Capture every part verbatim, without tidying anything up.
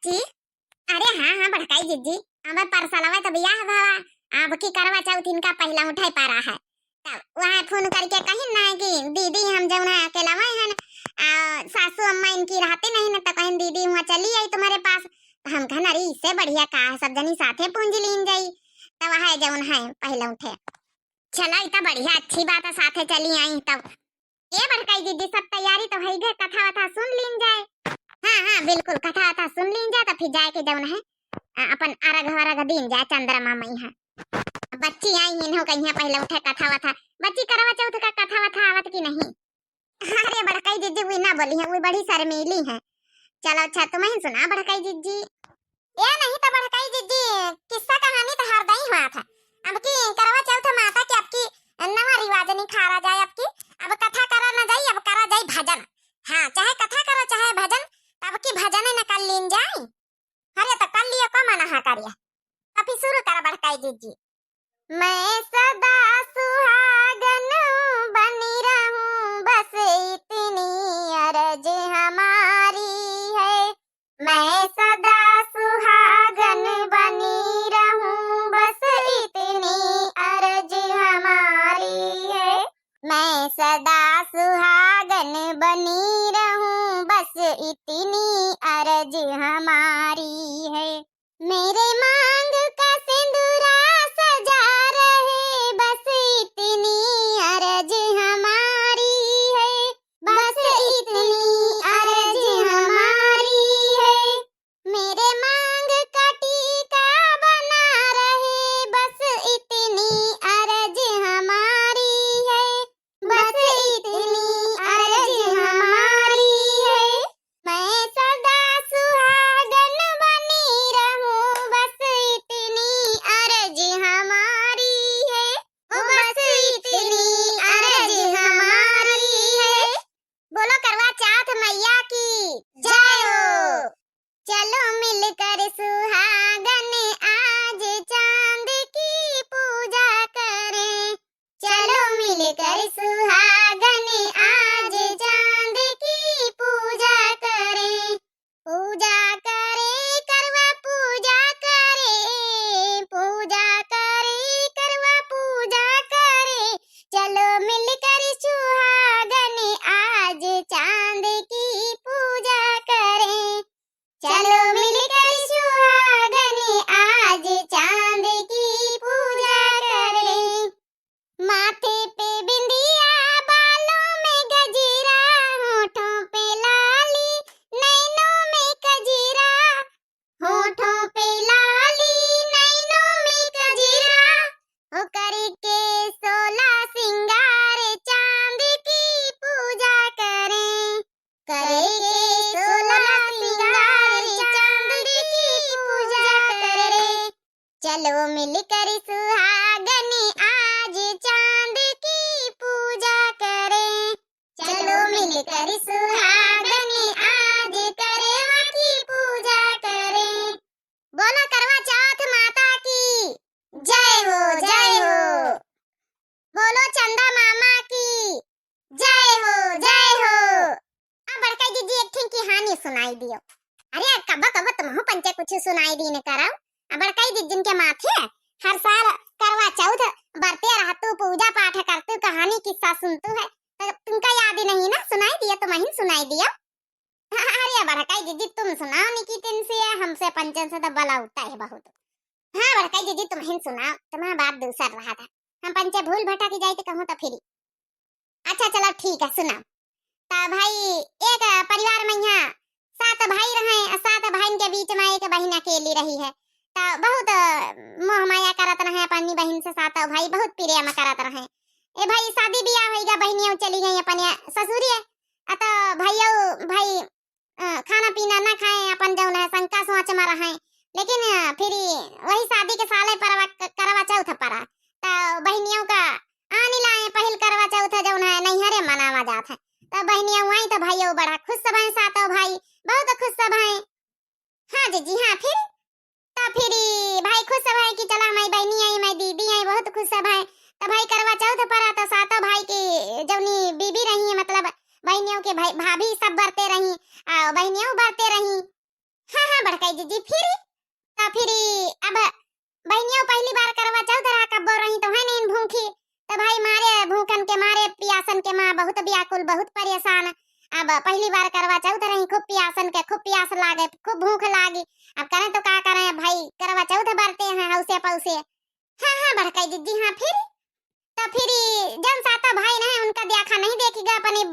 जी? अरे हाँ, हाँ, बड़काई जिज्जी, अब परसलवा तो बियाह भवा, अब की करवा चौथ इनका पहिलौठे परा है। तब वह फोन करके कहिन ना कि दीदी, हम जौन है अकेलवा हन, आ, सासू अम्मा इनकी रहती नहीं न, तो कहिन, "दीदी, वहाँ चली आई तुम्हारे पास।" तो हम कहन, "अरे, इससे बढ़िया का है, सब जनी साथे पूंजी लीन जाई।" तो वह जौन है पहिलौठे। चला, ई तो बढ़िया, अच्छी बात है, साथे चली आई तब। ए बड़काई दीदी, सब तैयारी तो होइ गए, कथा वथा सुन लीन जाए। हाँ, हाँ, बिल्कुल, कथा वथा सुन लीन जाए, तो फिर जाए के जौन है, अ, अपन अरघ वरघ दीन जाए चंद्रमा मइहाँ। बच्ची आई, इन्हों कहिया पहिलौठे कथा वथा। बच्ची, करवा चौथ का कथा वथा आवत कि नहीं? अरे बड़काई जिज्जी, वी ना बोली है, वी बड़ी शर्मीली है। चलो अच्छा, तुम ही सुना बड़काई जिज्जी। ए नहीं तो बड़काई जिज्जी, किस्सा कहानी तो हर दई हुआ था। अब की करवा चौथ माता के अब की नवा रिवाज निखारा जाए, अब की अब कथा करा ना जाई, अब करा जाई भजन। हाँ, चाहे कथा करो चाहे भजन, तब की भजन न कर लीन जाई। अरे तो कर लियो, को मना हा करिया। तो फिर शुरू कर बड़काई जिज्जी। मैं सदा सुहागन बनी रहूं, बस इतनी अरज हमारी है। मैं सदा सुहागन बनी रहूं, बस इतनी अरज हमारी है। मैं सदा सुहागन बनी रहूं, बस इतनी अरज हमारी है। मेरे मांग का सिंदूरा सजा रहे, बस इतनी अरज हमारी है, बस इतनी अरज हमारी है। मेरे मांग का टीका बना रहे, बस इतनी अरज हमारी है, बस इतनी अरज हमारी है। मैं सदा सुहागन बनी रहूं, बस इतनी अरज हमारी है, ओ बस इतनी अरज हमारी है। बोलो करवा चौथ मैया की जय हो। चलो मिलकर सुहागन आज चांद की पूजा करें, चलो मिलकर सुहागन आज चांद की पूजा करें। पूजा करें करवा पूजा करें, पूजा करें करवा पूजा करें। चलो मिलकर सुहागन आज चांद की पूजा करें। चलो मिलकर सुहागन आज चांद की पूजा करें। माथे पे बिंदिया, बालों में गजरा, होठों पे लाली, नैनों में कजरा, होठों पे लाली, नैनों में कजरा, ओ करके सोलह सिंगार चांद की पूजा करें, करके सोलह सिंगार चांद की पूजा करें। चलो मिलकर सुहागन आज चांद की पूजा करें, चलो मिलकर सुहागन आज करवा की पूजा करें। बोलो करवा चौथ माता की जय हो, जय हो। बोलो चंदा मामा की जय हो, जय हो। अब बड़काई जिज्जी एक ठिन कहानी सुनाई दियो। अरे कब कब तुमहू पंचे कुछ सुनाई दीन करो। अब बड़काई जिज्जिन के माथे हर साल करवा चौथ बरते रहतू, पूजा पाठ करतू, कहानी किस्सा सुनतू है, तो तुमका याद ही नहीं ना, सुनाई दियो, तुमहिन सुनाई दियो। अरे बड़काई जिज्जी, तुम सुनाओ निकी तिन से, हमसे पंचन से तो बला उठता है बहुत। हाँ बड़काई जिज्जी, तुमहिन सुनाओ, तुम्हारा बात दूसर रहा था, हम पंचे भूल भटक जाए तो कहूँ तो फिरी। अच्छा चलो ठीक है, सुनाओ। तो भाई, एक परिवार में यहाँ सात भाई रहे, और सात भाई के बीच में एक बहिन अकेली रही है। तो बहुत मोह माया करत रहे अपनी बहिन से, सात भाई बहुत प्रेम करत रहे। ए भाई, शादी ब्याह होइगा, बहिनियों चली गई अपने ससुरिये। अ तो भैया भाई, अ, खाना पीना ना खाए, अपन जौन है शंका सोच में रहे। लेकिन, अ, फिर वही शादी के साले परवा, करवा चौथ परा, तो बहिनियों का आनी लाए पहिल करवा चौथ जौन है नैहरे मनावा जात है। तो बहिनियों आई तो भैया बड़ा खुश भए, सातों भाई बहुत खुश भए। हाँ जिज्जी, हाँ फिर तो फिर ई भाई खुश भए कि चला हमारी बहिनी आई, हमारी दीदी आई, बहुत खुश भए। तो भाई करवा चौथ परा तो सातों भाई की जौनी बीबी रही, मतलब बहिनियों के भाई, भाभी सब बरते रही, आ बहिनियों बरते रही। हाँ हाँ बड़का ए जीजी फिर, तो फिर अब बहनियों पहली बार करवा चौथ रहा, कब्बो रही तो है नहीं भूखी, तो भाई मारे भूखन के मारे पियासन के माँ बहुत व्याकुल, बहुत परेशान। अब पहली बार करवा चौथ रही, खूब पियासन के, खूब पियास लागे, खूब भूख लागी। अब करें तो का करें भाई, करवा चौथ बरते हैं हौसे पौसे। हाँ हाँ बड़काई जीजी, हाँ फिर, तो फिर जौन सातो भाई नहीं उनका देखा नहीं देखी गा अपनी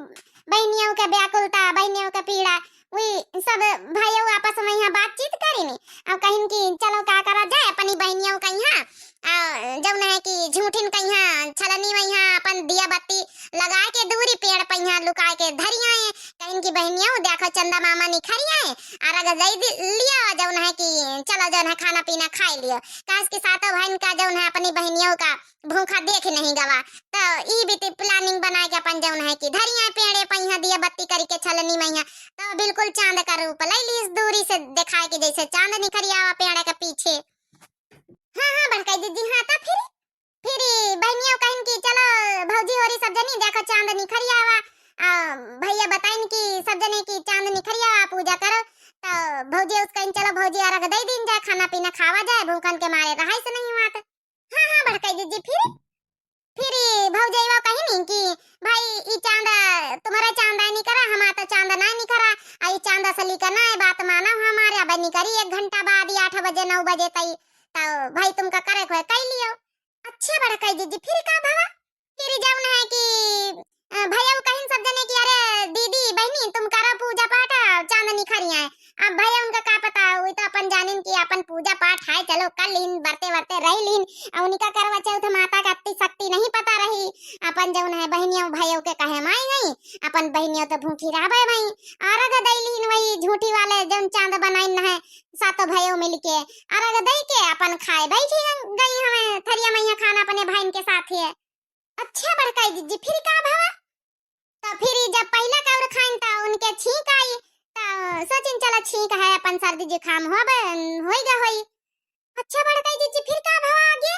बहनियों के व्याकुलता, बहनियों के पीड़ा। वही सब भाइयों आपस में यहाँ बातचीत करी नी, और कहिन कि चलो का करा जाए अपनी बहनियों का यहाँ, आ, जौन है कि झूठिन का यहाँ छलनी में यहाँ अपन दिया बत्ती लगा के दूरी पेड़ पे यहाँ लुका के धरी आए। कहिन कि बहनियों देखो चंदा मामा निखरी आए, अरग दे दि-, लियो, जौन है कि चलो जौन है खाना पीना खाई लियो। काहे कि सातो भाइन का जौन है अपनी बहनियों का भूखा देख नहीं गवा। तो ई बीती planning बनाए के अपन जौन है कि धरी आए पेड़े पे यहाँ दिया बत्ती करी के छलनी में यहाँ, तो बिल्कुल चांद का रूप ले ली, इस दूरी से दिखाए के जैसे चांद निखरी आवा पेड़े के पीछे। हाँ हाँ बड़काई जीजी, हाँ तो फिर, फिर बहनियों कहिन कि चलो भौजी होरी सब जनी देखो चांद निखरी आवा, आ, भैया बताइन कि सब जने कि चांद निखरी आवा पूजा करो। तो भौजी उस कहिन चलो भौजी अरग दे दीन जाए, खाना पीना खावा जाए, भूखन के मारे रहाई से नहीं हुआ। हाँ हाँ बड़काई जीजी फिर, फिर भौजैया कहिन कि भाई ई चांद तुम्हारा चांद है निकरा, हमारा तो चांद ना निकरा, आ ई चांद असली का ना है, बात मानो हमारे, अब निकरी एक घंटा बाद ही आठ बजे नौ बजे तई, तो भाई तुमका करे खोए कह लियो। अच्छा बड़काई जीजी फिर का भवा? फिर जौन है कि अ, भैया कहिन सब जने कि अरे दीदी बहनी तुम करो पूजा पाठ, चांद निखरी आए। अब भैया उनका का पता, वो तो अपन जानिन कि अपन पूजा पाठ है, चलो कर लीन, बरते बरते रह लीन। और उनका करवा चौथ माता का अति शक्ति नहीं पता रही। अपन जौन है बहनियों भैयों के कहे माई गई, अपन बहनियों तो भूखी रहबे भाई। अरग दे लीन वही झूठी वाले जौन चांद बनाइन है, सातों भैयों मिलके अरग दे के अपन खाए बैठी गई हमें थरिया मैया खाना अपने भाइन के साथ है। अच्छा बड़काई जीजी फिर का भवा? तो फिर जब पहला कौर खाइन तो उनके छींक आई, तो सोचिन चलो छींक है अपन सर्दी जुकाम होबे, होई गा होई। अच्छा बड़काई जीजी फिर का भवा आगे?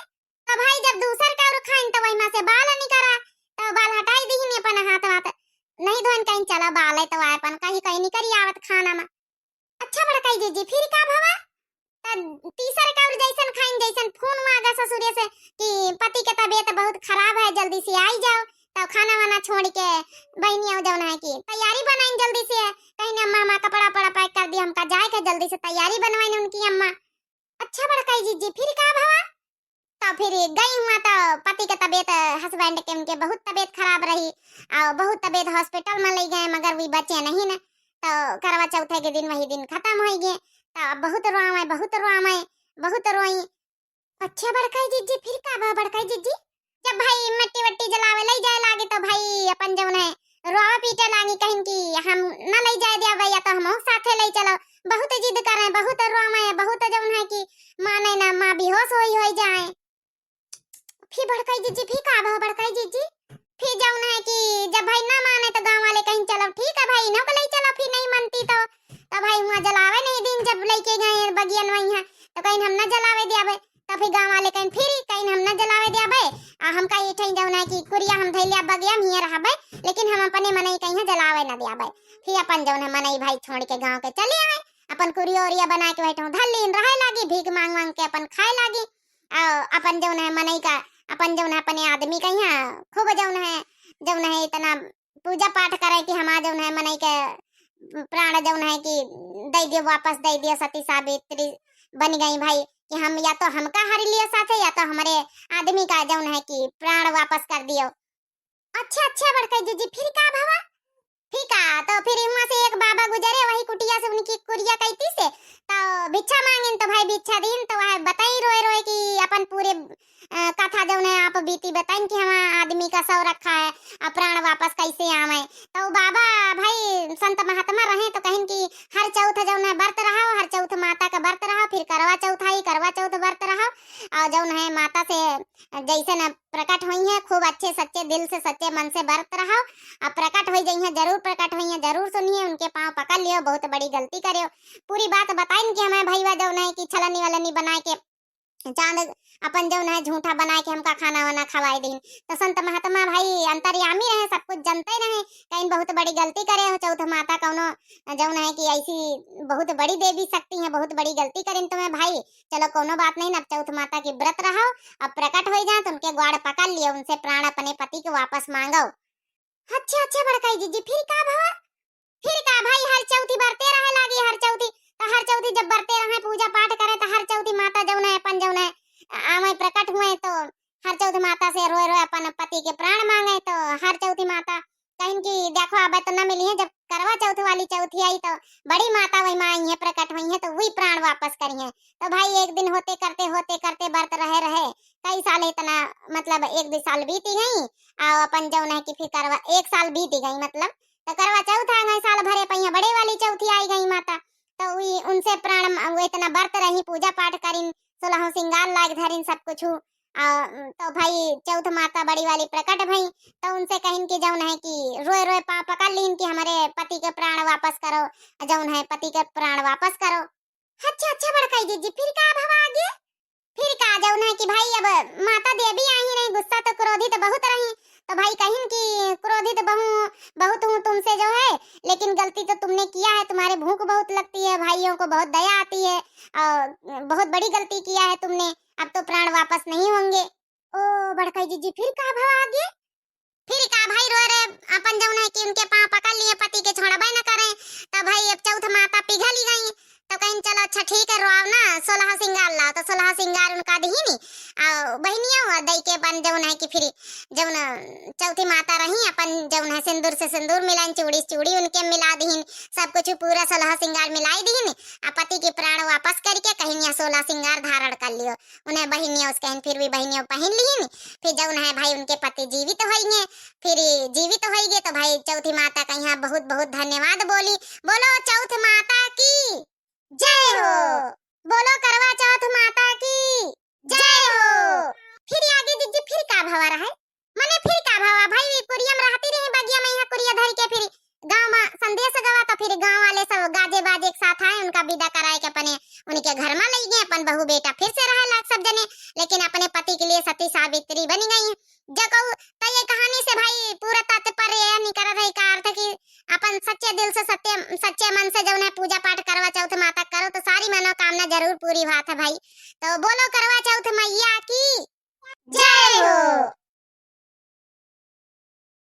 तो भाई जब दूसर कौर खाइन तो वही में से बाल निकरा, तो बाल हटाई दीन अपन हाथ वाथ नहीं धोइन कहिन चलो बाल है तो आए अपन कहीं कहीं निकरी आवत खाना में। अच्छा बड़काई जीजी फिर का भवा? त तीसर कौर जैसन खाइन जैसन फोन हुआ गा ससुरे से कि पति के तबीयत बहुत खराब है, जल्दी से आई जाओ। तो खाना वाना छोड़ के बहनियों जौन है कि तैयारी बनाइन जल्दी से, कहिन अम्मा अम्मा कपड़ा उपड़ा pack कर दिया, हमका जाए के जल्दी से तैयारी बनवाइन उनकी अम्मा। अच्छा बड़काई जीजी फिर का भवा? तो फिर गई हुआ तो पति के तबीयत, husband के उनके बहुत तबीयत खराब रही और बहुत तबीयत hospital में ले गए, मगर वे बचे नहीं न। तो करवा चौथे के दिन वही दिन खत्म हो गए। तो अब बहुत रोआवे, बहुत रोआवे, बहुत रोई। अच्छा बड़काई जीजी फिर का भवा बड़काई जीजी? जब भाई मट्टी वट्टी जलावे ले जाए लागे तो भाई अपन जौन है रोवा पीटे लागी कहिन कि हम न ले जाए दिया भैया तो हम साथे ले चलो। बहुत जिद करे, बहुत रोवे, बहुत जौन है कि माने ना, माँ बेहोश होई होई जाए। फिर बड़काई जीजी फिर का भवा बड़काई जीजी? फिर जौन है कि जब भाई ना माने तो गाँव वाले कहिन चलो ठीक है भाई इन्हों को ले चलो, फिर नहीं मानती तो, तो भाई हुआ जलावे नहीं दीन, जब लेके गए बगियन वही है तो कहिन हम ना जलावे दियाबे। तो फिर गाँव वाले कहिन फिर कहिन हम ना जलावे दियाबे, आ हम कही ठई जौन है कि कुरिया हम धैलिया बगिया में हिये रहबे, लेकिन हम अपने मनई कहीं जलावे ना दियाबे। फिर अपन जौन है मनई भाई छोड़ के गाँव के चले आए, अपन कुरिया उरिया बना के बैठो धर लीन रहे लागी, भीख मांग मांग के अपन खाए लागी। आ अपन जौन है मनई का, अपन जौन है अपने आदमी का यहाँ खूब जौन है, जौन है इतना पूजा पाठ करे कि हमार जौन है मनई के प्राण जौन है कि दे दियो, वापस दे दियो, सती सावित्री बन गई भाई कि हम या तो हमका हर लियो साथे या तो हमारे आदमी का जौन है कि प्राण वापस कर दियो। अच्छा अच्छा बड़काई जीजी फिर का भवा? ठीक है, तो फिर वहाँ से एक बाबा गुजरे, वही कुटिया से उनकी कुरिया कहती से, तो भिक्षा मांगिन, तो भाई भिक्षा दीन, तो वह बताई रोए रोए कि अपन पूरे, अ, कथा जौन है आप बीती बताइन कि हमारा आदमी का शव रखा है, अब प्राण वापस कैसे आवे। तो बाबा भाई संत महात्मा रहे, तो कहिन कि हर चौथ जौन है व्रत रहो, हर चौथ माता का व्रत रहो, फिर करवा चौथ आई, करवा चौथ व्रत रहो, और जौन है माता से जैसे न प्रकट होई हैं, खूब अच्छे सच्चे दिल से, सच्चे मन से व्रत रहो। अब प्रकट होई जइहें, जरूर प्रकट होई हैं, जरूर सुनिए, उनके पाँव पकड़ लियो, बहुत बड़ी गलती करियो। पूरी बात बताइन कि हमें भईवा जौन है कि छलनी वलनी बनाए के चांद अपन जौन है झूठा बनाए के हमका खाना वाना खवाए दीन। तो संत महात्मा भाई अंतर्यामी रहे, सब कुछ जनते रहे, कहिन बहुत बड़ी गलती करे हो चौथ माता, कौनो जौन है कि ऐसी बहुत बड़ी देवी शक्ति है, बहुत बड़ी गलती करिन तुम्हें भाई। चलो कौनो बात नहीं, अब चौथ माता की व्रत रहो, अब प्रकट हो जाए तो उनके ग्वाड़ पकड़ लियो, उनसे प्राण अपने पति के वापस मांगो। अच्छा अच्छा बड़काई जीजी, फिर का भवा? फिर का भाई, हर चौथी बरते रहे लागी, हर चौथी। तो हर चौथी जब बरते रहे, पूजा पाठ करे, तो हर चौथी माता जौन है अपन जौन है आवे प्रकट हुए, तो हर चौथी माता से रोए रोए अपन पति के प्राण मांगे। तो हर चौथी माता कहिन कि देखो अब तो न मिली है, जब करवा चौथ वाली चौथी आई तो बड़ी माता वही माँ आई है, प्रकट हुई है, तो वही प्राण वापस करी है। तो भाई एक दिन होते करते होते करते बरत रहे रहे, कई साल इतना, मतलब एक दो साल बीती गई, और अपन जौन है कि फिर करवा एक साल बीती गई, मतलब तो करवा चौथ आ गई, साल भरे पहिया बड़े वाली चौथी आई गई माता। तो वी उनसे प्राण म-, वो इतना बरत रही, पूजा पाठ करिन, सोलह सिंगार लाग धरिन, सब कुछ। आ, तो भाई चौथ माता बड़ी वाली प्रकट भई, तो उनसे कहिन कि जौन है कि रोए रोए पाँव पकड़ लीन कि हमारे पति के प्राण वापस करो, जौन है पति के प्राण वापस करो। अच्छा अच्छा बड़काई जीजी, फिर का भवा आगे? फिर का जौन है कि भाई अब माता देवी आई रही, गुस्सा तो क्रोधित बहुत रही, तो भाई कहिन कि क्रोधित बहु बहुत हूँ तुमसे जो है, लेकिन गलती तो तुमने किया है, तुम्हारे भूख बहुत लगती है, भाइयों को बहुत दया आती है, और बहुत बड़ी गलती किया है तुमने, अब तो प्राण वापस नहीं होंगे। ओ बड़काई जीजी, फिर का भवा आगे? फिर का भाई रोए रे, अपन जौन है कि उनके पाँव पकड़ लिए, पति के छोड़बे न करे। तब भाई अब चौथ माता पिघल ही गई, तो कहिन चलो अच्छा ठीक है, रोआव ना, सोलह सिंगार लाओ। तो सोलह सिंगार उनका दिहिन, आ बहिनिया हुआ दई के अपन जौन है कि फिर जौन चौथी माता रही, अपन जौन है सिंदूर से सिंदूर मिलाइन, चूड़ी से चूड़ी उनके मिला दिहिन, सब कुछ पूरा सोलह सिंगार मिलाई दिहिन, आ पति के प्राण वापस करके कहिन या सोलह सिंगार धारण कर लियो। उन्हें बहिनिया उस कहिन, फिर भी बहिनिया पहिन लिहिन। फिर जौन है भाई उनके पति जीवित होइगे, फिर जीवित होइगे तो भाई चौथी माता का यहाँ बहुत बहुत धन्यवाद बोली। बोलो चौथ माता की जय हो, बोलो करवा चौथ माता की जय हो। फिर आगे जीजी फिर का भवा रहे? मने फिर का भवा भाई, वी कुरिया में रहती रही, बगिया में यहाँ कुरिया धर के फिर गाँव में संदेश गवा, तो फिर गाँव वाले सब गाजे बाजे के साथ आए, उनका विदा कराए के अपने उनके घर में लई गए, अपन बहू बेटा फिर से रहे लाग सब जने, लेकिन अपने पति के लिए सती सावित्री बन गई। जो कहू तो ये कहानी से भाई पूरा तात्पर्य यह निकल रही का अर्थ कि अपन सच्चे दिल से, सत्य, सच्चे मन से जौन है पूजा पाठ करवा चौथ माता करो तो सारी मनोकामना जरूर पूरी बात है भाई। तो बोलो करवा चौथ मैया की जय हो।